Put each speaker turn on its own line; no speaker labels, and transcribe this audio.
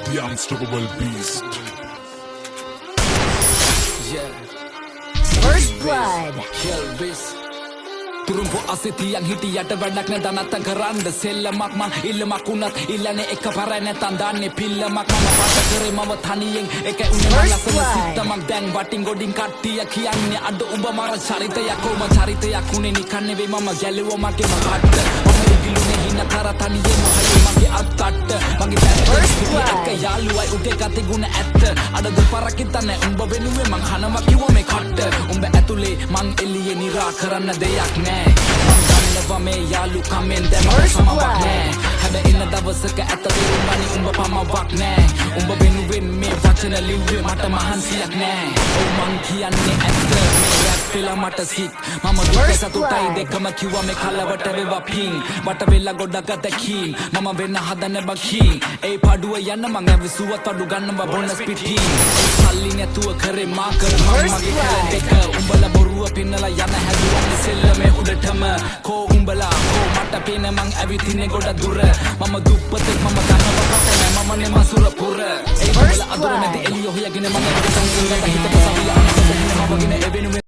The unstoppable beast.
Yeah,
First blood.
Kill this. තුරුම්පු අසේ තියන් හිටියට වැඩක් නෑ දනත්තන් කරන්න. සෙල්ලමක් මං ඉල්ලමක් වුණත් ඉල්ලන්නේ එක පාරයි, නැත්තන් දාන්නේ පිල්ලමක්. මම පාට කරේ මම තනියෙන්, ඒකයි උනේ මං
First
ලස්සන
blood.
සිත්තමක්. දැන් වටින් ගොඩින් කට්ටිය කියන්නේ අඩ උඹ මර චරිතයක්. කොම චරිතයක් උනේ නිකන් නෙවෙයි, මම ගැලුවා මගේම කට්ට. මම ඉගිලුනේ හින කර තනියෙම හලු මගේ අත්තට්ට මගේ පැත්තේ
First
හිටිය
blood.
එක යාළුවයි, උගේ ගති ගුණ ඇත්ත. අඩ දෙපාරක් හිතන්නේ උඹ වෙනුවෙන් මං කනවා කිව්ව මේ කට්ට. උඹ ඇතුලේ මං එළියේ, නිරා කරන්න දෙයක් නෑ. මං දන්නවා මේ යාළු කමෙන් දැන් මට
First
සමාවක්
blood.
නෑ. හැබැයි එන දවසක ඇත්ත තේරුම් ගනි, උඹ පමාවක් නෑ. උඹ වෙනුවෙන් මේ වචන ලිව්වේ, මට මහන්සියක් නෑ. ඔව්, මං කියන්නේ ඇත්ත, මේ රැප් වෙලා මට සික්. මම දුක
First
සතුටයි
blood.
දෙකම කිව්වා. මේ කලවට වේවා පිං. වට වෙලා ගොඩක් අතකින් මම වෙන්න හදන බකින්. ඒ පඩුව යන්න මං ඇවිසුවත් පඩු ගන්නවා බොනස් පිටින්. ඒ සල්ලි නැතුව කරේ මාකට් මං
First
මගේ
blood.
Talent එක. උඹලා බොරුව පෙන්නලා යන හැදුවන්නේ සෙල්ලමේ උඩටම. කෝ උඹලා කෝ මට පේන මං ඇවිත් ඉන්නේ ගොඩ දුර. මම දුප්පතෙක්, මම දන්නවා කට නෑ, මම නේ මසුර පුර. ඒ
First
උඹලා අදුර මැදි
blood.
එළිය හොයාගෙන මම ඇවිත් ඉන්න හිතපු සවිය අනගත හින මවගෙන ඒ වෙනුවෙන්.